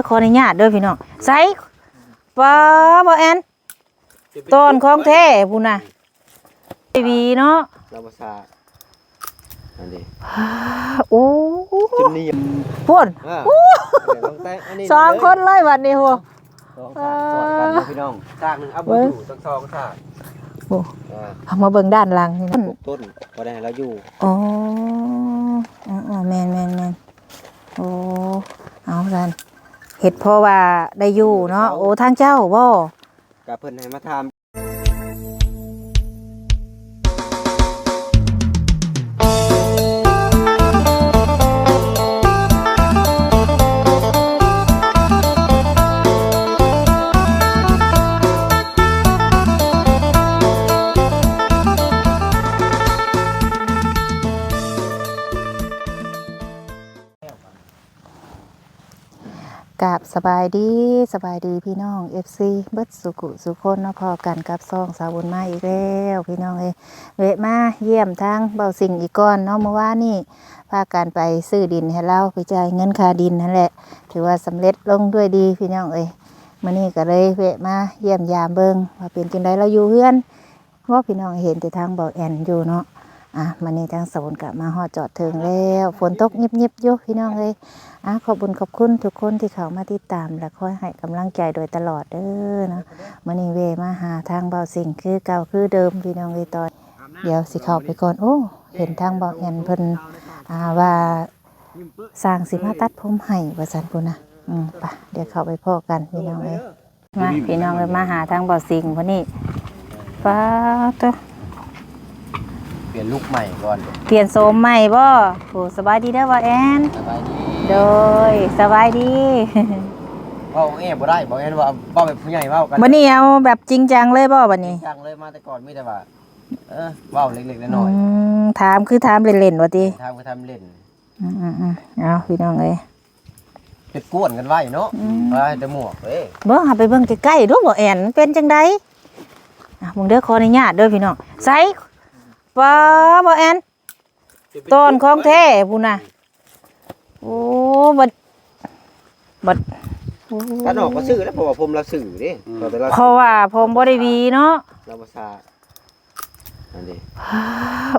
ຂໍອະນຸຍາດເດີພີ່ນ້ອງ. ໃສ ປ້າ ບໍ່ແອນ ຕອນຂອງແທ້ພຸ້ນນະ ໄອວີເນາະ ລາວບໍ່ຊາ ອັນນີ້ ໂອ້ ຈົນນີ້ ພຸ້ນ ເອີ ໂອ້ ເອີ ຕ້ອງແຕ່ງອັນນີ້ ສອງຄົນເລີຍບັດນີ້ໂຫ ສອງສາກ ເອີ ຊ່ອຍກັນເນາະພີ່ນ້ອງ ສາກໜຶ່ງເອົາບໍ່ຢູ່ ເບິ່ງ ຕ້ອງສອງສາກ ໂອ້ ເອີ ເອົາມາເບິ່ງດ້ານຫຼັງນີ້ນະ ປູກຕົ້ນ ບໍ່ໄດ້ໃຫ້ລາວຢູ່ ອໍ ເອີໆ ແມ່ນໆໆ ໂອ້ ເອົາຊັ້ນ ເຮັດພໍວ່າໄດ້ຢູ່ເນາະ ໂອ້ ທາງເຈົ້າບໍ່? ກະເພິ່ນໃຫ້ມາຖາມ ກາບສະບາຍດີ ສະບາຍດີພີ່ນ້ອງເອັຟຊີເບິດສູ່ຜູ້ສູ່ຄົນເນາະ ພໍ້ກັນກັບຊ່ອງສາວບຸນມາອີກແລ້ວພີ່ນ້ອງເອີຍ ແວະມາຢ້ຽມທາງເບົາສິງອີກກ່ອນເນາະ ມື້ວານນີ້ພາກັນໄປຊື້ດິນໃຫ້ລາວ ໄປຈ່າຍເງິນຄ່າດິນຫັ້ນແຫຼະ ຖືວ່າສຳເລັດລົງດ້ວຍດີພີ່ນ້ອງເອີຍ ມື້ນີ້ກໍເລີຍແວະມາຢ້ຽມຢາມເບິ່ງວ່າເປັນຈັ່ງໃດ ລາວຢູ່ເຮືອນ ເວົ້າ ພີ່ນ້ອງເຫັນແຕ່ທາງເບົາແອນຢູ່ເນາະ ອ່ະ ມື້ນີ້ທາງສາວບຸນກະມາຮອດຈອດເຖິງແລ້ວ ຝົນຕົກຍິບໆຢູ່ພີ່ນ້ອງເອີຍ ອ່ະ ຂອບບຸນຂອບຄຸນທຸກຄົນທີ່ເຂົ້າມາຕິດຕາມ ແລະ ຄອຍໃຫ້ກຳລັງໃຈໂດຍຕະຫຼອດເດີເນາະ ມື້ນີ້ແວ່ມາຫາທາງເບົາສິງຄືເກົ່າຄືເດີມພີ່ນ້ອງເອີຍ ຕອນ ດຽວຊິເຂົ້າໄປກ່ອນ ໂອ້ ເຫັນທາງເບົາແອນເພິ່ນ ອ່າ ວ່າຊ່າງຊິມາຕັດຜົມໃຫ້ວ່າຊັ້ນພຸ້ນນະ ອືມ ໄປ ດຽວເຂົ້າໄປພໍ້ກັນພີ່ນ້ອງເອີຍ. ມາພີ່ນ້ອງເອີຍ ມາຫາທາງເບົາສິງພຸ້ນນີ້ ປາໂຕ ປ່ຽນລຸກໃໝ່ກ່ອນ ປ່ຽນໂສມໃໝ່ບໍ່? ໂອ້ ສະບາຍດີເດີເບົາແອນ ສະບາຍດີ ໂດຍ ສະບາຍດີ ເວົ້າແອບໍ່ໄດ້ ເບົາແອນວ່າເວົ້າແບບຜູ້ໃຫຍ່ເວົ້າກັນ ບັດນີ້ເອົາແບບຈິງຈັງເລີຍບໍ່ບັດນີ້? ຈິງຈັງເລີຍ ມາແຕ່ກ່ອນມີແຕ່ວ່າ ເອີ ເວົ້າເລັກໆນ້ອຍໆ ອືມ ຖາມຄືຖາມເລ່ນໆວ່າຕິ? ຖາມຄືຖາມເລ່ນ ອືມໆໆ ເອົາ ພີ່ນ້ອງເອີຍ ເຮັດກວນກັນໄວ້ເນາະ ອືມ ວ່າແຕ່ໝວກເດ້ ເບິ່ງ ເຮົາໄປເບິ່ງໃກ້ໆດູ ບໍ່ແອນ ເປັນຈັ່ງໃດ? ອ່ະ ເບິ່ງເດີ ຂໍອະນຸຍາດເດີພີ່ນ້ອງ ໃສ ປ້າ ບໍ່ແອນ ຕອນຂອງແທ້ພຸ້ນນະ ໂອ້ ບັດ ບັດ ຕັດອອກກໍຊື້ແລ້ວ ເພາະວ່າຜົມລາວຊື່ເດ້ ອືມ ເພາະວ່າຜົມບໍ່ໄດ້ຫວີເນາະ ລາວບໍ່ຊາ ອັນນີ້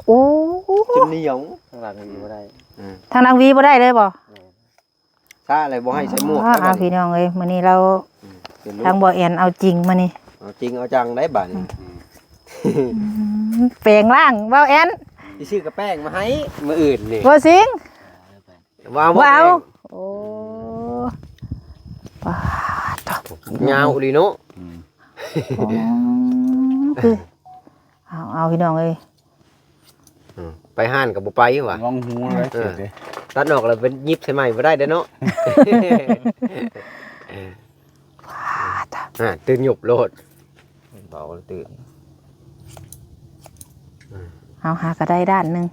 ໂອ້ ຈົນໜຽວ ທາງຫຼັງຫວີບໍ່ໄດ້ ອືມ ທາງຫຼັງຫວີບໍ່ໄດ້ເລີຍບໍ່? ແມ່ນ ຊາແລ້ວບໍ່ໃຫ້ໃສ່ໝວກ ອ້າວ ພີ່ນ້ອງເອີຍ ມື້ນີ້ລາວ ອືມ ທາງບໍ່ແອນເອົາຈິງມື້ນີ້ ເອົາຈິງເອົາຈັງໄດ໋ບາດນີ້ ອືມ ອືມ ແປງລ້າງ ເບົາແອນ ຊິຊື້ກະແປ້ງມາໃຫ້ມື້ອື່ນນີ້ ບໍ່ຊິງ ບໍ່ເອົາ ບໍ່ເອົາ ໂອ້ ປາດ ຍາວອີ່ຫຼີເນາະ ອືມ ອໍ ຄື ເອົາ ເອົາ ພີ່ນ້ອງເອີຍ ອືມ ໄປຮ້ານກໍບໍ່ໄປຫວາ ລອງຫູເລີຍ ເອີ ເສຍເດ້ ຕັດອອກແລ້ວໄປຫຍິບໃສ່ໃໝ່ບໍ່ໄດ້ເດ້ເນາະ ອ່າ ຕື່ນຫຍຸບໂລດ ເບົາຕື່ນ ອືມ ເຮົາຫາກໍໄດ້ດ້ານໜຶ່ງ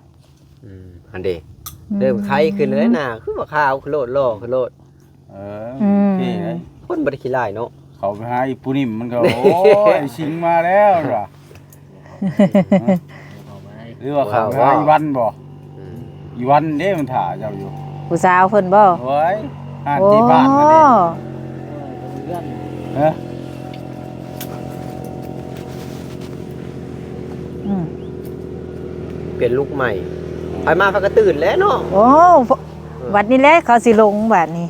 ອືມ ຫັ້ນເດ້ ອືມ ເລີ່ມໄຄຂຶ້ນແລ້ວນາ ຄືວ່າຂາວຂຶ້ນໂລດ ຫຼໍ່ຂຶ້ນໂລດ ເອີ ອືມ ໂອເຄເດ້ ຄົນບໍ່ໄດ້ຂີ້ຮ້າຍເນາະ ເຂົ້າໄປຫາອີ່ປູ່ນິ່ມມັນກໍ ໂອ້ຍ ຊິງມາແລ້ວວ່າ ຫຼືວ່າເຂົາໄປຫາອີ່ວັນບໍ່? ອືມ ອີ່ວັນເດ້ມັນຖ້າເຈົ້າຢູ່ ຜູ້ສາວເພິ່ນບໍ່? ໂອ້ຍ ຮ້ານທີ່ບ້ານນັ້ນເດ້ ໂອ້ ເອີ ອືມ ປ່ຽນລຸກໃໝ່ ໃຜມາໃຜກໍຕື່ນແຫຼະເນາະ ໂອ້ ເອີ ບັດນີ້ແຫຼະເຂົາຊິລົງບັດນີ້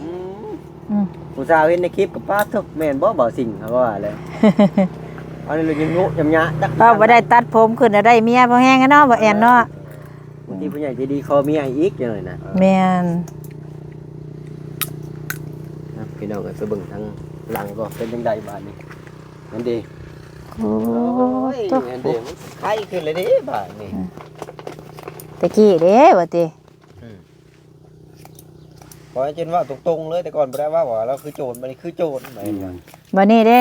ອືມ ອືມ ຜູ້ສາວເຫັນໃນຄລິບກໍ ປາດໂທ້ ແມ່ນບໍ່ ເບົາສິງ ເຮົາວ່າແຫຼະ ອັນນີ້ລະຍັງໂງະຍຳຍະຈັກ ເວົ້າບໍ່ໄດ້ຕັດຜົມຂຶ້ນ ໄດ້ເມຍພໍແຮງເນາະ ບໍ່ແອນເນາະ ບາງທີຜູ້ໃຫຍ່ໃຈດີຂໍເມຍໃຫ້ອີກຈັ່ງໃດນະ ແມ່ນ ພີ່ນ້ອງເອີຍ ໄປເບິ່ງທາງຫຼັງກໍເປັນຈັ່ງໃດບາດນີ້ ນັ້ນເດ້ ໂອ້ ໂອ້ຍ ນັ້ນເດ້ ມັນໄຄຂຶ້ນແລ້ວເດ້ບາດນີ້ ອືມ ແຕ່ກີ້ເດ້ວ່າຕິ ອືມ ຂ້ອຍຈົນເວົ້າຕົງໆເລີຍ ແຕ່ກ່ອນບໍ່ໄດ້ເວົ້າວ່າລາວຄືໂຈນ ບັດນີ້ຄືໂຈນ ອືມ ບັດນີ້ເດ້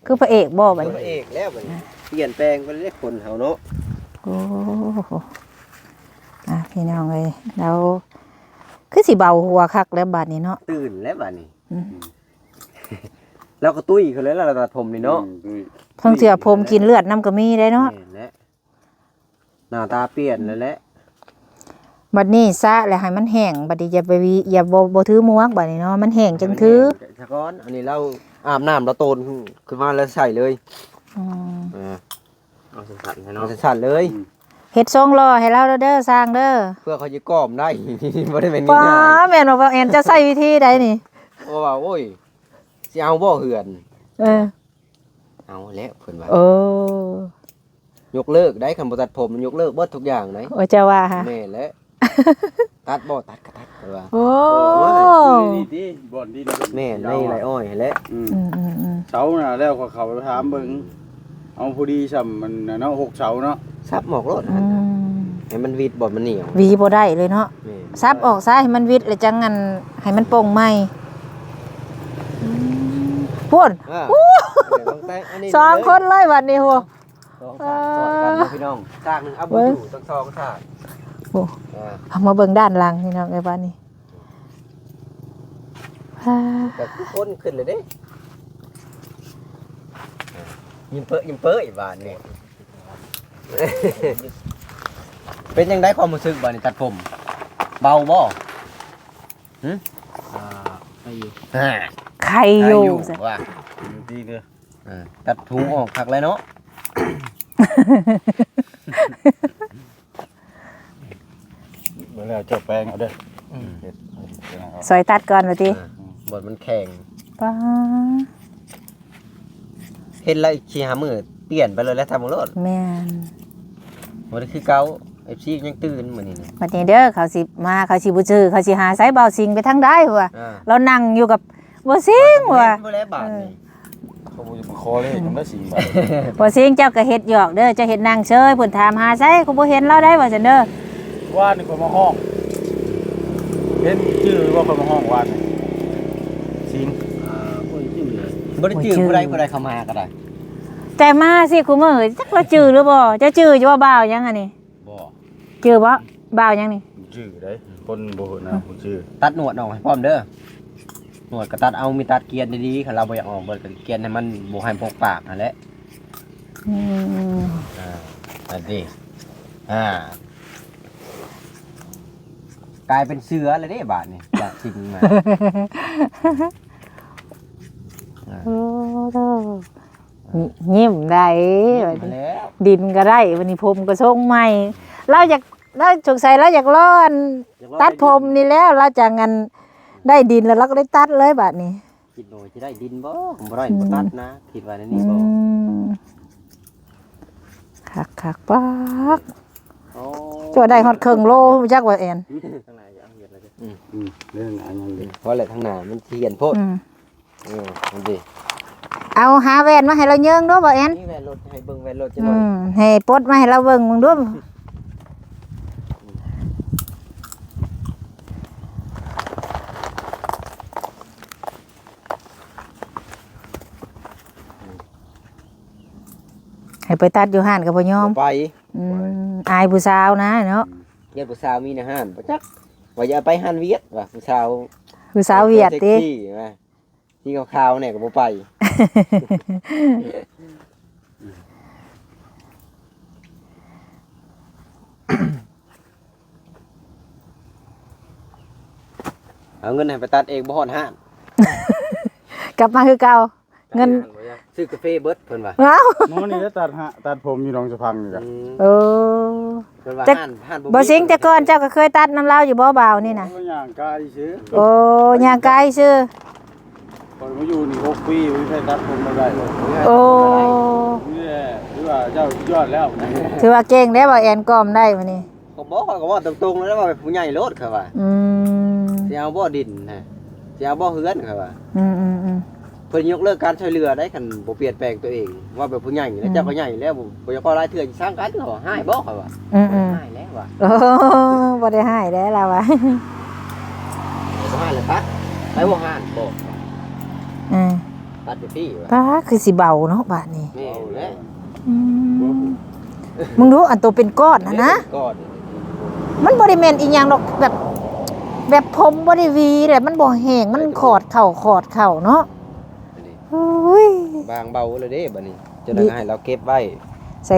ຄືພະເອກບໍ່ບັດນີ້ ພະເອກແລ້ວບັດນີ້ ປ່ຽນແປງໄປເລີຍຄົນເຮົາເນາະ ໂອ້ ອ່າ ພີ່ນ້ອງເອີຍ ລາວຄືຊິເບົາຫົວຄັກແລ້ວບັດນີ້ເນາະ ຕື່ນແລ້ວບັດນີ້ ອືມ ລາວກໍຕຸ້ຍຂຶ້ນແລ້ວ ລາວຕັດຜົມນີ້ເນາະ ອືມ ທັງເທື່ອຜົມກິນເລືອດນຳກໍມີໄດ໋ເນາະ ແມ່ນແຫຼະ ໜ້າຕາປ່ຽນແລ້ວແຫຼະ ບັດນີ້ສະແລ້ວໃຫ້ມັນແຫ້ງ ບັດນີ້ຢ່າໄປຫວີ ຢ່າ ບໍ່ ບໍ່ຖືໝວກບັດນີ້ເນາະ ມັນແຫ້ງຈັ່ງຖື. ສະກ່ອນ ອັນນີ້ລາວອາບນ້ຳ ລາວໂຕນຂຶ້ນມາແລ້ວໃສ່ເລີຍ. ອືມ ເອີ ເອົາສັ້ນໆ ເອົາສັ້ນໆເລີຍ. ອືມ ເຮັດຊົງຫຼໍ່ໃຫ້ລາວເດີ ຊ່າງເດີ ເພື່ອເຂົາຈະກອມໄດ້. ບໍ່ໄດ້ແມ່ນງ່າຍໆ. ແມ່ນບໍ່ ບ່າວແອນ ເຈົ້າໃຊ້ວິທີໃດນີ້? ເພາະວ່າ ໂອ້ຍ ຊິເອົາບໍ່ເຮືອນ? ເອີ ເອົາແລ້ວເພິ່ນວ່າ. ເອີ ຍົກເລີກໄດ໋ ຄັນບໍ່ຕັດຜົມ ມັນຍົກເລີກເບິດທຸກຢ່າງໄດ໋. ໂອ້ ເຈົ້າວ່າຫະ? ແມ່ນແຫຼະ ຕັດບໍ່ ຕັດກໍຕັດ ເພິ່ນວ່າ. ໂອ້ ໂອ້ຍ ນີ້ຕິ ບ່ອນດິນ ແມ່ນ ໃນໄຮ່ອ້ອຍຫັ້ນແຫຼະ. ອືມ ອືມໆໆ ເສົານະ ແລ້ວຂ້ອຍເຂົ້າໄປຖາມເບິ່ງ ເອົາພໍດີຊ່ຳມັນນະເນາະ ຫົກເສົາເນາະ ສັບອອກໂລດ. ອືມ ໃຫ້ມັນຫວິດ ບ່ອນມັນໜຽວ ຫວີບໍ່ໄດ້ເລີຍເນາະ. ແມ່ນ ສັບອອກຊະ ໃຫ້ມັນຫວິດ ແລ້ວຈັ່ງອັນ ໃຫ້ມັນໂປ່ງໃໝ່. ອືມ ພຸ້ນ ເອີ ໂອ້ ເອີ ຕ້ອງແຕະອັນນີ້ ສອງຄົນເລີຍບັດນີ້ ໂຫ. ສອງສາກຊ່ອຍກັນເນາະ ເອີ ພີ່ນ້ອງ ສາກໜຶ່ງເອົາບໍ່ຢູ່ ເບິ່ງ ຕ້ອງສອງສາກ. ໂອ້ ເອີ ເອົາມາເບິ່ງດ້ານຫຼັງ ພີ່ນ້ອງເອີຍ ບາດນີ້ ແຕ່ຄືຄົນຂຶ້ນເລີຍເດ້. ຍິ້ມເປີ້ຍ ຍິ້ມເປີ້ຍບາດນີ້. ເປັນຈັ່ງໃດຄວາມຮູ້ສຶກບາດນີ້ ຕັດຜົມ ເບົາບໍ່? ຫຶ ອ່າ ໄດ້ຢູ່ ອ່າ ໄຄຢູ່ ໄດ້ຢູ່ວ່າ ດີເດີ. ເອີ ຕັດຫູອອກຄັກແລ້ວເນາະ. ເບິ່ງແລ້ວເຈົ້າແປງເອົາເດີ. ອືມ ເຮັດ ເຮັດເອົາ ຊ່ອຍຕັດກ່ອນວ່າຕິ. ເອີ ບ່ອນມັນແຂງ ປ້າ ເຮັດແລ້ວອີກສີ່ຫ້າມື້ປ່ຽນໄປເລີຍແຫຼະ ທຳໂລດ. ແມ່ນ ບໍ່ໄດ້ຄືເກົ່າ ເອັຟຊີ ຍັງຕື່ນມື້ນີ້ນະ. ບັດນີ້ເດີ ເຂົາຊິມາ ເຂົາຊິບໍ່ຈື່ ເຂົາຊິຫາໃສ ບ່າວສິງໄປທາງໃດ ວ່າ ອ່າ ລາວນັ່ງຢູ່ກັບ ບໍ່ສິງວ່າ ບໍ່ແລ້ວບາດນີ້ ເອີ ເຂົາບໍ່ຢາກມາຂໍເລກນຳລະສິງບາດ. ບໍ່ສິງ ເຈົ້າກໍເຮັດຫຍອກເດີ ເຈົ້າເຮັດນັ່ງເຊີຍ ເພິ່ນຖາມຫາໃສ ກໍບໍ່ເຫັນລາວໄດ໋ ວ່າຊັ້ນເດີ. ວານນີ້ຂ້ອຍມາຮ້ອງ ເຫັນຈື່ບໍ່ ຂ້ອຍມາຮ້ອງວານນີ້ ສິງ ອ່າ ບໍ່ໄດ້ຈື່ເລີຍ ບໍ່ໄດ້ຈື່ ບໍ່ຈື່ ຜູ້ໃດ ຜູ້ໃດເຂົ້າມາກໍໄດ້ ແຕ່ມາຊິຄູ່ມື້ ຈັກລາວຈື່ຫຼືບໍ່? ເຈົ້າຈື່ຢູ່ບໍ່ ບ່າວຫຍັງອັນນີ້? ບໍ່ ຈື່ບໍ່? ບ່າວຫຍັງນີ້? ບໍ່ຈື່ເດ້ ຄົນບໍ່ຮູ້ນາມ ບໍ່ຈື່. ຕັດໜວດອອກໃຫ້ພ້ອມເດີ ໜວດກໍຕັດເອົາ ມີຕັດກຽນດີໆ ຄັນລາວບໍ່ຢາກອອກເບິດກໍກຽນໃຫ້ມັນບໍ່ໃຫ້ປົກປາກຫັ້ນແຫຼະ. ອືມ ອ່າ ອັນນີ້ ອ່າ ກາຍເປັນເສືອແລ້ວເດ້ບາດນີ້ ຈາກສິ່ງມາ ອ່າ ໂອ້ ຍິ້ມໄດ້ ຍິ້ມແລ້ວ ດິນກໍໄດ້ ບັດນີ້ຜົມກໍຊົງໃໝ່. ລາວຢາກ ລາວສົງໄສລາວຢາກລໍອັນ ຢາກລໍ ຕັດຜົມນີ້ແລ້ວ ລາວຈັ່ງອັນ ໄດ້ດິນແລ້ວ ລາວກໍໄດ້ຕັດເລີຍບາດນີ້. ຄິດວ່າຊິໄດ້ດິນບໍ່? ບໍ່ໄດ້ ອືມ ບໍ່ຕັດນະ ຄິດວ່າແນວນີ້ບໍ່? ອືມ ຄັກໆ ປາກ ໂອ້ ເຈົ້າໄດ້ຮອດເຄິ່ງໂລ ຮູ້ຈັກບໍ່ແອນ? ອືມ ອືມ ເລື່ອງອັນນັ້ນເດ້ ພໍແລ້ວ ທາງໜ້າມັນຊິຮຽນໂພດ. ອືມ ເອີ ມັນດີ ເອົາຫາແວ່ນມາໃຫ້ລາວເຍີງດູ ບໍ່ແອນ. ມີແວ່ນລົດ ໃຫ້ເບິ່ງແວ່ນລົດຈັກໜ້ອຍ. ອືມ ໃຫ້ປົດມາໃຫ້ລາວເບິ່ງເບິ່ງດູ. ໃຫ້ໄປຕັດຢູ່ຮ້ານກໍບໍ່ຍອມ ບໍ່ໄປ. ອືມ ອາຍຜູ້ສາວນະເນາະ. ອືມ ຢ້ານຜູ້ສາວມີໃນຮ້ານ ບໍ່ຈັກ ວ່າຢ່າໄປຮ້ານຫວຽດວ່າ ຜູ້ສາວ ຜູ້ສາວຫວຽດຕິ ເຊັກຊີ້ວ່າ ສີຂາວໆ ແດ່ກໍບໍ່ໄປ. ເອົາເງິນໃຫ້ໄປຕັດເອງ ບໍ່ຮອດຮ້ານ ກັບມາຄືເກົ່າ. ເງິນ ຊື້ກາເຟເບິດເພິ່ນວ່າ. ອ້າວ ໝໍນີ້ໄດ້ຕັດ ຕັດຜົມຢູ່ໜອງສະພັງນີ້ກະ. ອືມ ເອີ ເພິ່ນວ່າ ແຕ່ ຮ້ານ ຮ້ານບໍ່ມີ ບໍ່ສິງ ແຕ່ກ່ອນເຈົ້າກໍເຄີຍຕັດນຳລາວຢູ່ບໍ່ ບ່າວນີ້ນະ? ໂອ້ ຍ່າງກາຍຊື່. ໂອ້ ຍ່າງກາຍຊື່. ຂ້ອຍມາຢູ່ນີ້ຫົກປີ ບໍ່ມີໃຜຕັດຜົມມາໄດ້. ໂອ້ ນີ້ແຫຼະ ຖືວ່າເຈົ້າສຸດຍອດແລ້ວ. ຖືວ່າເກັ່ງແລ້ວ ບ່າວແອນກອມໄດ້ມື້ນີ້. ຂ້ອຍບອກ ຂ້ອຍກໍເວົ້າຕົງໆ ແລ້ວ ເວົ້າໃຫ້ຜູ້ໃຫຍ່ໂລດ ຂ້ອຍວ່າ. ອືມ ຊິເອົາບໍ່ດິນນະ ຊິເອົາບໍ່ເຮືອນ ຂ້ອຍວ່າ. ອືມໆໆ ເພິ່ນຍົກເລີກການຊ່ວຍເຫຼືອໄດ້ ຄັນບໍ່ປ່ຽນແປງຕົວເອງ. ເວົ້າແບບຜູ້ໃຫຍ່ ແລ້ວ ອືມ ເຈົ້າກໍໃຫຍ່ແລ້ວ ບໍ່ ບໍ່ຢາກເວົ້າຫຼາຍເທື່ອ ຊິສ້າງກັນ ເຂົາຮ້າຍບໍ່ ຂ້ອຍວ່າ. ອືມໆ ບໍ່ໄດ້ຮ້າຍແລ້ວວ່າ. ໂອ້ ບໍ່ໄດ້ຮ້າຍແລ້ວລາວວ່າ. ບໍ່ຮ້າຍແລ້ວຕັດ ໄປບໍ່ຮ້ານບໍ່. ອືມ ຕັດຢູ່ພີ້ວ່າ. ປ້າ ຄືຊິເບົາເນາະບາດນີ້. ແມ່ນແຫຼະ. ອືມ ມຶງດູ ອັນໂຕເປັນກ້ອນຫັ້ນນະ ເປັນກ້ອນ ມັນບໍ່ໄດ້ແມ່ນອີຫຍັງດອກ ແບບ ແບບຜົມບໍ່ໄດ້ຫວີແຫຼະ ມັນບໍ່ແຫ້ງ ມັນຂອດເຂົ້າ ຂອດເຂົ້າເນາະ. ໂອ້ຍ ບາງເບົາແລ້ວເດ້ບາດນີ້ ເຈົ້າໜ້າກໍໃຫ້ລາວເກັບໄວ້ ໃສ່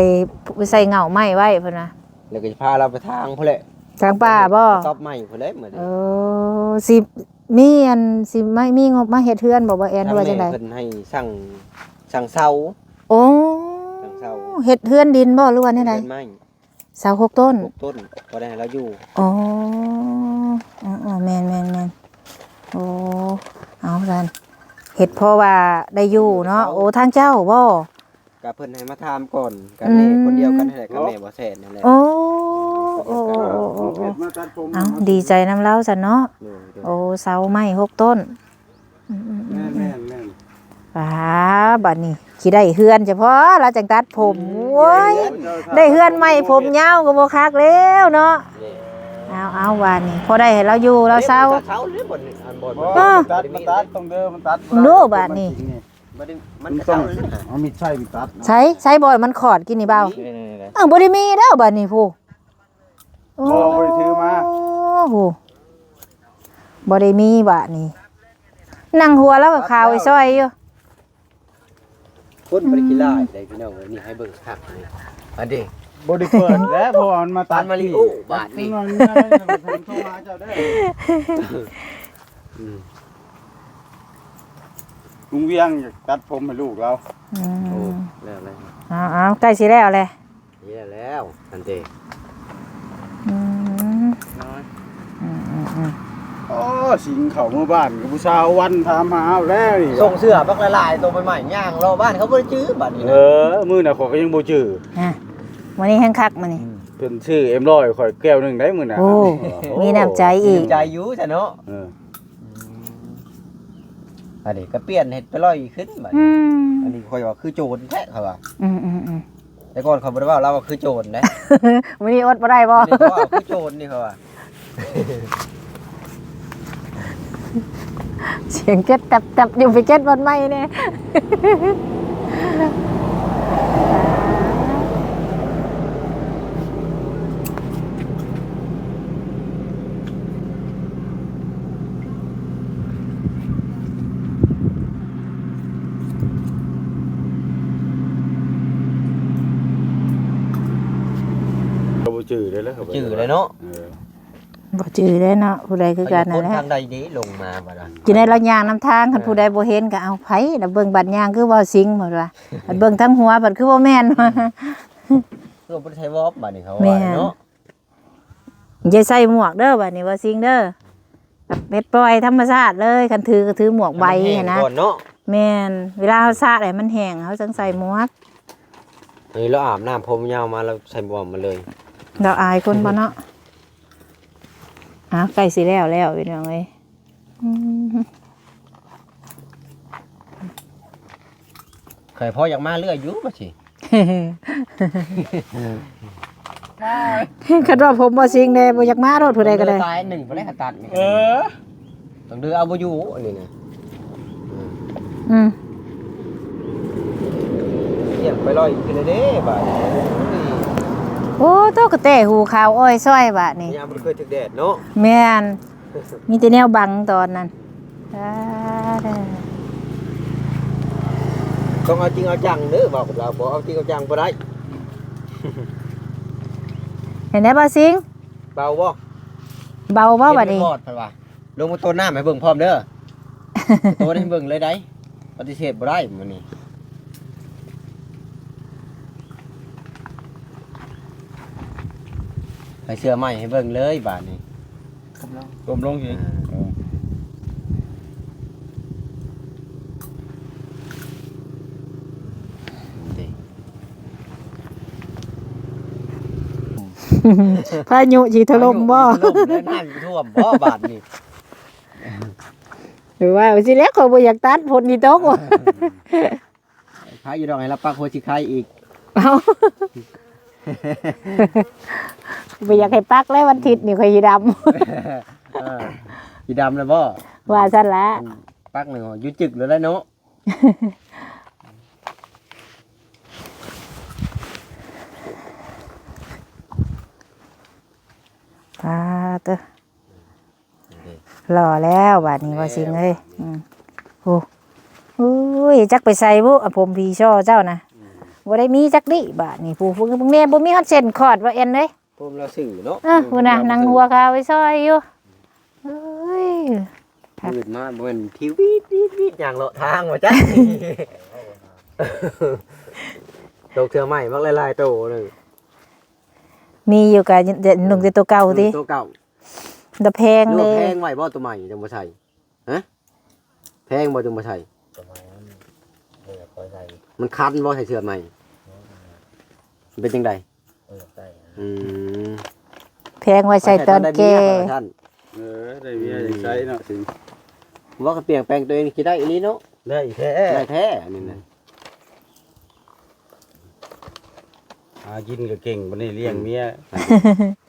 ໃສ່ເຫງົ້າໄມ້ໄວ້ເພິ່ນວ່າ. ແລ້ວກໍຊິພາລາວໄປທາງພຸ້ນແຫຼະ. ກາງປ່າບໍ່? ກະຕອບໄມ້ພຸ້ນແຫຼະມື້ນີ້. ເອີ ຊິມີອັນ ຊິມາ ມີງົບມາເຮັດເຮືອນບໍ່ ບໍ່ແອນ ຫຼືວ່າຈັ່ງໃດ? ທາງແມ່ເພິ່ນໃຫ້ສັ່ງ ສັ່ງເສົາ. ໂອ້ ສັ່ງເສົາ ເຮັດເຮືອນດິນບໍ່ ຫຼືວ່າແນວໃດ? ເຮືອນໄມ້. ເສົາຫົກຕົ້ນ ຫົກຕົ້ນ ພໍໄດ້ໃຫ້ລາວຢູ່. ອໍ ເອີໆ ແມ່ນໆໆ ໂອ້ ເອົາຊັ້ນ ເຮັດພໍວ່າໄດ້ຢູ່ເນາະ. ໂອ້ ທາງເຈົ້າບໍ່? ກະເພິ່ນໃຫ້ມາຖາມກ່ອນ ກະແມ່ ອືມ ຄົນດຽວກັນຫັ້ນແຫຼະ ກັບແມ່ບໍ່ແຊນນັ້ນແຫຼະ. ໂອ້ ໂອ້ໆໆໆ ເອົາ ດີໃຈນຳລາວຊັ້ນເນາະ. ໂດຍໆ ໂອ້ ເສົາໄມ້ຫົກຕົ້ນ. ອືມໆໆ ແມ່ນໆໆ ອ່າ ບາດນີ້ຊິໄດ້ເຮືອນຈະພໍລາວຈັ່ງຕັດຜົມ. ໂອ້ຍ ໄດ້ເຮືອນໃໝ່ຜົມຍາວກໍບໍ່ຄັກແລ້ວເນາະ. ເອົາໆ ບາດນີ້ພໍໄດ້ໃຫ້ລາວຢູ່ລາວເຊົາ. ເອີ ຕັດ ມັນຕັດ ຕ້ອງເດີ ມັນຕັດ ເບິ່ງດູບາດນີ້. ມັນຕ້ອງເອົາມີດໃຊ້ໄປຕັດ. ໃຊ້ ໃຊ້ບໍ່ ມັນຂອດກິນນີ້ເບົາ. ນີ້ໆໆ ເອີ ບໍ່ໄດ້ມີແລ້ວບາດນີ້ພຸ້ນ. ໂອ້ ບໍ່ໄດ້ຖືມາ ໂອ້ ບໍ່ໄດ້ມີບາດນີ້. ນັ່ງຫົວລາວກໍຂາວໄອ້ຊ່ອຍຢູ່. ຄົນບໍ່ໄດ້ຂີ້ລ້າຍໃດພີ່ນ້ອງເອີຍ. ນີ້ໃຫ້ເບິ່ງຄັກນີ້ ອັນນີ້ ບໍ່ໄດ້ເປີດແລ້ວ ເພາະວ່າມັນມາຕັດ ມາລິໂອບາດນີ້. ອືມ ລຸງວຽງຢາກຕັດຜົມໃຫ້ລູກລາວ. ອືມ ໂອ້ ແລ້ວໆ ເອົາໆ ໃກ້ຊິແລ້ວແຫຼະ. ນີ້ແຫຼະແລ້ວ ອັນເດ ອືມ ອືມໆໆ ໂອ້ ສິງເຂົ້າເມືອບ້ານກໍຜູ້ສາວວັນຖາມຫາເອົາແລ້ວນີ້. ສົ່ງເສື້ອບັກຫຼາຍໆ ໂຕໃໝ່ໆ ຍ່າງເລາະບ້ານເຂົາບໍ່ໄດ້ຈື່ບາດນີ້ນະ. ເອີ ມື້ນັ້ນຂ້ອຍກໍຍັງບໍ່ຈື່. ຮະ ມື້ນີ້ແຮງຄັກມື້ນີ້. ອືມ ເພິ່ນຊື້ເອັມຮ້ອຍຂ້ອຍແກ້ວໜຶ່ງໄດ໋ມື້ນັ້ນ. ໂອ້ ໂອ້ ມີນ້ຳໃຈອີກ ໃຈຢູ່ຊະເນາະ. ເອີ ອືມ ອັນນີ້ກໍປ່ຽນເຮັດໄປລອຍຂຶ້ນບາດນີ້. ອືມ ອັນນີ້ຂ້ອຍວ່າຄືໂຈນແທ້ ຂ້ອຍວ່າ. ອືມໆໆ ແຕ່ກ່ອນເຂົາບໍ່ໄດ້ເວົ້າ ລາວວ່າຄືໂຈນເດ້. ມື້ນີ້ອົດບໍ່ໄດ້ບໍ່? ມື້ນີ້ເຂົາວ່າຄືໂຈນນີ້ ເຂົາວ່າ. ສຽງເກັດແຕັບໆ ຢູ່ ໄປເກັດບ່ອນໃໝ່ແດ່. ກໍບໍ່ຈື່ໄດ້ແລ້ວ ຈື່ໄດ້ເນາະ. ເອີ ບໍ່ຈື່ໄດ້ເນາະ ຜູ້ໃດຄືກັນນັ້ນແຫຼະ. ທາງໃດເດ້ລົງມາບັດວ່າ ຊິໄດ້ລາວຍ່າງນຳທາງ ຄັນຜູ້ໃດບໍ່ເຫັນກໍ ເອົາ ໃຜລະເບິ່ງ ບັດຍ່າງຄືບໍ່ສິງ ເພິ່ນວ່າ ບັດເບິ່ງທາງຫົວ ບັດຄືບໍ່ແມ່ນ. ຄືບໍ່ໄດ້ໃສ່ວອບບັດນີ້ ເຂົາວ່າເນາະ. ຢ່າໃສ່ໝວກເດີບາດນີ້ ບໍ່ສິງເດີ ເຮັດປ່ອຍທຳມະຊາດເລີຍ. ຄັນຖືກໍຖືໝວກໃບຫັ້ນນະ. ແມ່ນ ເວລາເຮົາສະໃຫ້ມັນແຫ້ງ ເຮົາຈັ່ງໃສ່ໝວກ. ອັນນີ້ລາວອາບນ້ຳຜົມຍາວມາ ລາວໃສ່ໝວກມາເລີຍ. ລາວອາຍຄົນບໍ່ເນາະ. ອ້າວ ໃກ້ຊິແລ້ວແລ້ວ ພີ່ນ້ອງເອີຍ. ອືມ ຂ້ອຍພໍຢາກມາເລື້ອຍຢູ່ວ່າຊິ. ຄັນວ່າຜົມບໍ່ສິງແດ່ ບໍ່ຢາກມາໂລດ ຜູ້ໃດກໍໄດ້. ຕາຍໜຶ່ງບໍ່ໄດ້ຄັນຕັດນີ້. ເອີ ຕ້ອງດື້ເອົາບໍ່ຢູ່ອັນນີ້ນະ. ອືມ ອືມ ອຽງໄປລອຍຂຶ້ນເດ້ບາດນີ້. ໂອ້ຍ ໂອ້ ໂຕກະແຕຫູຂາວອ້ອຍຊ່ອຍບາດນີ້. ຍາມບໍ່ເຄີຍຖືກແດດເນາະ. ແມ່ນ. ມີແຕ່ແນວບັງຕອນນັ້ນ. ອ່າ ຕ້ອງເອົາຈິງເອົາຈັງເດີ ເວົ້າກັບລາວ ບໍ່ເອົາຈິງເອົາຈັງບໍ່ໄດ້. ເຫັນໄດ້ບໍ່ສິງ? ເບົາບໍ່? ເບົາບໍ່ບາດນີ້? ເຮັດບໍ່ຮອດ ເພິ່ນວ່າ. ລົງມາໂຕນນ້ຳໃຫ້ເບິ່ງພ້ອມເດີ. ໂຕນໃຫ້ເບິ່ງເລີຍໄດ໋. ປະຕິເສດບໍ່ໄດ້ມື້ນີ້. ໃສ່ເສື້ອໃໝ່ໃຫ້ເບິ່ງເລີຍບາດນີ້. ກົ້ມລົງ ກົ້ມລົງຊິ. ອ່າ ເອີ ນີ້ ພາຍຸຊິຖະຫຼົ່ມບໍ່? ຖະຫຼົ່ມແລ້ວ ນ້ຳຊິຖ້ວມບໍ່ບາດນີ້? ວ່າຊິແລ້ວ ຂ້ອຍບໍ່ຢາກຕັດ ຝົນຊິຕົກ. ພາຢູ່ດອກ ໃຫ້ລາວປັກຫົວສີໄຄອີກ. ເອົ້າ ບໍ່ຢາກໃຫ້ປັກແລ້ວ ວັນທິດນີ້ຂ້ອຍຊິດຳ. ເອີ ຊິດຳແລ້ວບໍ່? ວ່າຊັ້ນລະ. ປັກໜຶ່ງຢູ່ຈຶກແລ້ວເນາະ. ປາດເຕີ ຫຼໍ່ແລ້ວບາດນີ້ ບໍ່ສິງເອີຍ. ອືມ ໂອ້ ໂອ້ຍ ຈັກໄປໃສບຸ ຜົມຜີຊ່ອເຈົ້ານະ. ອືມ ບໍ່ໄດ້ມີຈັກດີ້ບາດນີ້. ຜູ້ ຜູ້ ເບິ່ງແດ່ ບໍ່ມີຮອດເສັ້ນຂອດ ບໍ່ແອນເອີຍ. ພວກລາວຊື້ເນາະ ເອີ ພຸ້ນນະ ນັ່ງຫົວຄາໄວ້ຊອຍຢູ່. ເອີຍ ມື້ມາບໍ່ແມ່ນທີວີດ ວີດ ຫຍັງເລາະທາງວ່າຈັ່ງ ຕົກເທື່ອໃໝ່ບັກຫຼາຍໆໂຕໜຶ່ງ ມີຢູ່ກະນຸ່ງແຕ່ໂຕເກົ່າຕິ ໂຕເກົ່າ ແຕ່ແພງເດ້ ແພງໄວ້ບໍ່ໂຕໃໝ່ຈັ່ງບໍ່ໃສ່? ຮະ ແພງບໍ່ຈັ່ງບໍ່ໃສ່? ມັນຄັນບໍ່ໃສ່ເສື້ອໃໝ່? ມັນເປັນຈັ່ງໃດ? ອືມ ແພງໄວ້ໃສ່ຕອນແກ່ ເອີ ໄດ້ເມຍຈັ່ງໃສ່ເນາະ ຊິ ວ່າກະປ່ຽນແປງຕົວເອງຊິໄດ້ອີ່ຫຼີເນາະ ໄດ້ແທ້ ໄດ້ແທ້ອັນນີ້ນະ ຫາກິນກະເກັ່ງ ບັດນີ້ລ້ຽງເມຍ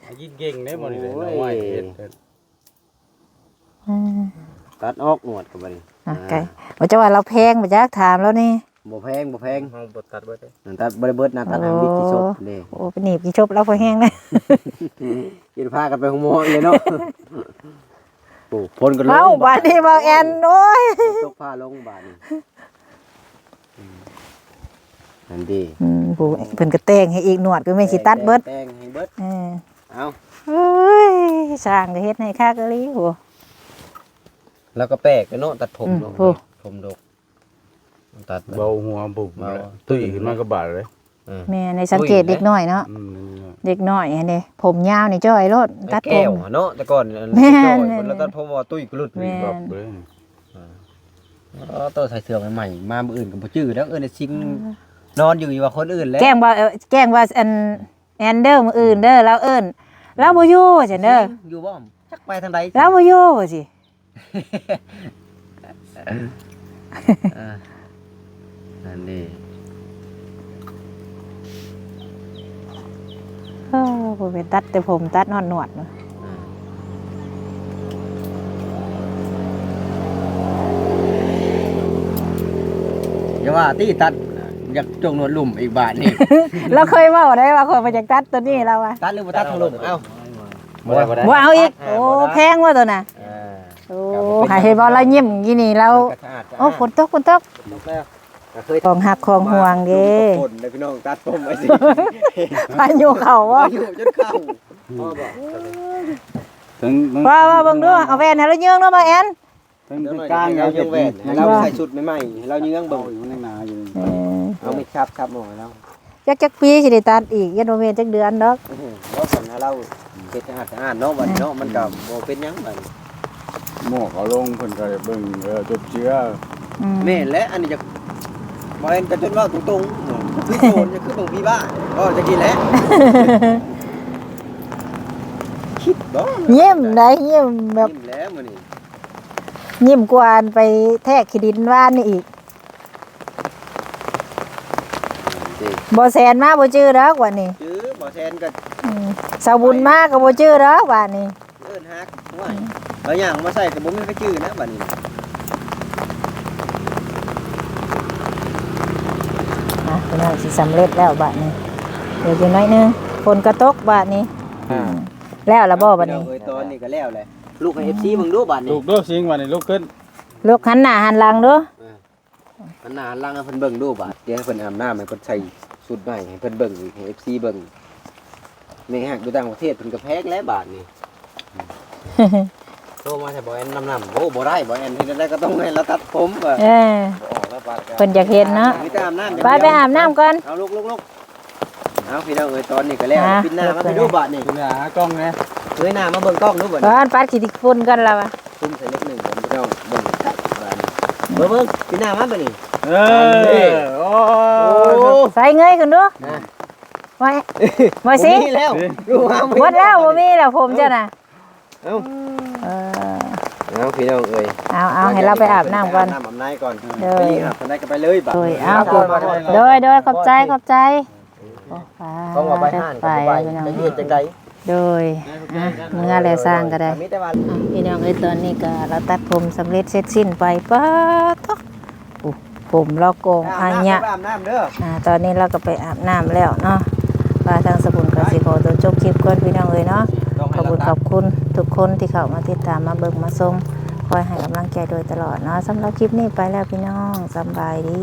ຫາກິນເກັ່ງເດ້ ບັດນີ້ ໂອ້ຍ ນ້ອຍເຮັດ ອືມ ຕັດອອກໜວດກະບັດນີ້ ໂອເຄ ອ່າ ວ່າຈະວ່າລາວແພງບໍ່ຈັກ ຖາມລາວແດ່ ບໍ່ແພງ ບໍ່ແພງ ເຮົາບໍ່ຕັດເບິດເດ້ ຕັດບໍ່ໄດ້ເບິດນະ ຕັດໃຫ້ ໂອ້ ວິດທີ່ສົບເດ້ ໂອ້ ໄປໜີບທີ່ສົບລາວພໍແຮງນະ ຈະພາກັນໄປໂຮງໝໍອີກແລ້ວເນາະ ໂອ້ ຝົນກະລົງ ເອົ້າ ບາດນີ້ ບາດນີ້ ບ່າວແອນ ໂອ້ຍ ຕົກຟ້າລົງບາດນີ້ ນັ້ນເດ້ ອືມ ຜູ້ເພິ່ນກະແຕ່ງໃຫ້ອີກ ໜວດກະແມ່ນຊິຕັດເບິດ ແຕ່ງໃຫ້ເບິດ ເອີ ເອົາ ເອີຍ ຊ່າງກະເຮັດໃຫ້ຄັກອີ່ຫຼີ ໂຫ ລາວກະແປກເນາະ ຕັດຜົມ ອືມ ເນາະ ໂຫ ຜົມດົກ ຕັດ ເບົາຫົວບຸບ ເບົາ ຕຸ້ຍຂຶ້ນມາກະບາດເລີຍ ເອີ ແມ່ນ ໄດ້ສັງເກດເດັກນ້ອຍເນາະ ອືມ ເດັກນ້ອຍຫັ້ນເດ້ ຜົມຍາວນີ້ຈ້ອຍໂລດ ຕັດຜົມ ແກ້ວເນາະ ແຕ່ກ່ອນ ແມ່ນ ລາວຕັດຜົມວ່າຕຸ້ຍກະຫຼຸດ ແມ່ນ ເອີ ໂຕໃສ່ເສື້ອໃໝ່ໆ ມາມື້ອື່ນກະບໍ່ຈື່ແລ້ວ ເອີ້ນໄອ້ຊິງ ເອີ ນອນຢູ່ ຢູ່ວ່າຄົນອື່ນແຫຼະ ແກ້ງວ່າ ເອີ ແກ້ງວ່າ ອັນ ແອນເດີ ມື້ອື່ນເດີ ລາວເອີ້ນ ລາວບໍ່ຢູ່ຊັ້ນເດີ ຊິງຢູ່ບໍ່ ຈັກໄປທາງໃດ ລາວບໍ່ຢູ່ວ່າຊິ ເອີ ນັ້ນເດ້ ເອີ ບໍ່ແມ່ນຕັດແຕ່ຜົມ ຕັດຮອດໜວດ ອ່າ ຢ່າວ່າຕິ ຕັດ ຢາກຈົ່ງໜວດລຸ່ມອີກບາດນີ້ ລາວເຄີຍເວົ້າໄດ້ວ່າ ຂ້ອຍບໍ່ຢາກຕັດໂຕນີ້ ລາວວ່າ ຕັດຫຼືບໍ່ຕັດທາງລຸ່ມ ເອົ້າ ບໍ່ໄດ້ ບໍ່ໄດ້ ບໍ່ເອົາອີກ ອ່າ ໂອ້ ບໍ່ໄດ້ ແພງວ່າໂຕນະ ອ່າ ໂອ້ ກະບໍ່ເປັນຫຍັງ ໃຫ້ເຫັນບໍ່ ລາວຍິ້ມກີ້ນີ້ ລາວ ມັນກະສະອາດ ໂອ້ ສະອາດ ຝົນຕົກ ຝົນຕົກ ຝົນຕົກແລ້ວ ກະເຄີຍ ຂອງຮັກຂອງຫ່ວງເດ້ ຝົນເດ້ພີ່ນ້ອງ ຕັດຜົມໄວ້ຊິ ພາຍຸເຂົ້າບໍ່ ພາຍຸຈົນເຂົ້າ ພໍບໍ່ ເບິ່ງ ເບິ່ງ ວ່າ ວ່າເບິ່ງດູ ເອົາແວ່ນໃຫ້ລາວເຍືອງເນາະ ບ່າວແອນ ເບິ່ງກາງ ເອົາແວ່ນໃຫ້ລາວໃສ່ຊຸດໃໝ່ໆ ໃຫ້ລາວເຍືອງເບິ່ງ ເອົາຢູ່ ມັນຍັງໜາຢູ່ ເອີ ເອົາໄມ້ສັບ ສັບໝໍ້ໃຫ້ລາວ ຈັກ ຈັກປີຊິໄດ້ຕັດອີກ ຢ້ານບໍ່ແມ່ນຈັກເດືອນດອກ ເອີ ລາວສັ່ນໃຫ້ລາວເຮັດສະອາດສະອ້ານເນາະ ບັດນີ້ເນາະ ມັນກະບໍ່ເປັນຫຍັງບັດນີ້ ໝໍ້ເຂົາລົງເພິ່ນກະເບິ່ງ ເອີ ຈົບເຊື້ອ ອືມ ແມ່ນແຫຼະ ອັນນີ້ຈະ ບໍ່ແມ່ນກະຈົນເວົ້າຕົງໆ ຄືໂຈນ ຄືບັ້ງຜີບ້າ ເວົ້າຈັ່ງຊີ້ແຫຼະ ຄິດບໍ່ ຍິ້ມໄດ໋ ຍິ້ມແບບ ຍິ້ມແລ້ວມື້ນີ້ ຍິ້ມກວ່າໄປແທກຂີ້ດິນວານນີ້ອີກ ບໍ່ແຊນມາບໍ່ຈື່ດອກບາດນີ້ ຈື່ ບໍ່ແຊນກະ ອືມ ສາວບຸນມາກະບໍ່ຈື່ດອກບາດນີ້ ເອີ້ນຮັກ ໂອ້ຍ ບາງຢ່າງມາໃສ່ກະບໍ່ມີໃຜຈື່ນະບາດນີ້ ອ່ະ ພີ່ນ້ອງ ຊິສຳເລັດແລ້ວບາດນີ້ ເຫຼືອຢູ່ໜ້ອຍໜຶ່ງ ຝົນກະຕົກບາດນີ້ ອ່າ ອືມ ແລ້ວລະບໍ່ບາດນີ້ ພີ່ນ້ອງເອີຍ ຕອນນີ້ກະແລ້ວແຫຼະ ລຸກໃຫ້ເອັຟຊີເບິ່ງດູບາດນີ້ ລຸກດູຊິງ ບາດນີ້ລຸກຂຶ້ນ ລຸກ ຫັນໜ້າຫັນຫຼັງດູ ເອີ ຫັນໜ້າຫັນຫຼັງໃຫ້ເພິ່ນເບິ່ງດູບາດ ດຽວໃຫ້ເພິ່ນອາບນ້ຳ ໃຫ້ເພິ່ນໃສ່ຊຸດໃໝ່ ໃຫ້ເພິ່ນເບິ່ງອີກ ໃຫ້ເອັຟຊີເບິ່ງ ແມ່ຮັກຢູ່ຕ່າງປະເທດເພິ່ນກະແພງແຫຼະບາດນີ້ ໂທມາໃສ່ບໍ່ແອນນຳນຳ ໂອ້ ບໍ່ໄດ້ ບໍ່ແອນເຮັດແນວໃດກະຕ້ອງໃຫ້ລາວຕັດຜົມວ່າ ເອີ ບໍ່ອອກແລ້ວບາດ ເພິ່ນຢາກເຫັນເນາະ ມີແຕ່ອາບນ້ຳ ໄປ ໄປອາບນ້ຳກ່ອນ ເອົາ ລຸກໆ ເອົາ ພີ່ນ້ອງເອີຍ ຕອນນີ້ກະແລ້ວ ອ່າ ປິດໜ້າມາເບິ່ງດູບາດນີ້ ໜ້າກ້ອງແດ່ ເງີຍໜ້າມາເບິ່ງກ້ອງດູບາດນີ້ ກ່ອນ ປັດຂີ້ຝຸ່ນກ່ອນລະວ່າ ຊຸມໃສ່ເລັກໜຶ່ງກ່ອນ ພີ່ນ້ອງເບິ່ງຄັກບາດນີ້ ເບິ່ງ ເບິ່ງ ປີໜ້າມາບາດນີ້ ເອີ ໂອ້ ໂອ້ ໃສ່ເງີຍຂຶ້ນດູ ອ່າ ໄວ້ ໄວ້ຊິ ບໍ່ມີແລ້ວ ເອີ ເບິດແລ້ວ ບໍ່ມີແລ້ວ ຜົມເຈົ້ານະ ເອົ້າ ເອີ ເອົາ ພີ່ນ້ອງເອີຍ ເອົາ ເອົາ ໃຫ້ລາວໄປອາບນ້ຳກ່ອນ ໄປອາບນ້ຳອາບໃນກ່ອນ ໂດຍ ໄປອາບໃນກະໄປເລີຍບາດ ໂດຍ ເອົາ ໂດຍ ໂດຍ ຂອບໃຈ ຂອບໃຈ ຕ້ອງວ່າໄປຮ້ານກະບໍ່ໄປ ຈະເຮັດຈັ່ງໃດ ໂດຍ ອ່ະ ເມືອແລ້ວຊ່າງກະໄດ້ ອ່ະ ພີ່ນ້ອງເອີຍ ຕອນນີ້ກະລາວຕັດຜົມສຳເລັດເສັດສິ້ນໄປ ປາດໂທ້ ໂອ້ ຜົມລາວກອງອາຍະ ອາບນ້ຳເດີ ອ່າ ຕອນນີ້ລາວກະໄປອາບນ້ຳແລ້ວເນາະ ວ່າທາງສະບຸນກະຊິຂໍຕົວຈົບຄລິບກ່ອນ ພີ່ນ້ອງເອີຍເນາະ ຂອບຄຸນຂອບຄຸນທຸກຄົນທີ່ເຂົ້າມາຕິດຕາມ ມາເບິ່ງມາຊົມ ຄອຍໃຫ້ກຳລັງໃຈໂດຍຕະຫຼອດເນາະ ສຳລັບຄລິບນີ້ໄປແລ້ວ ພີ່ນ້ອງ ສຳບາຍດີ.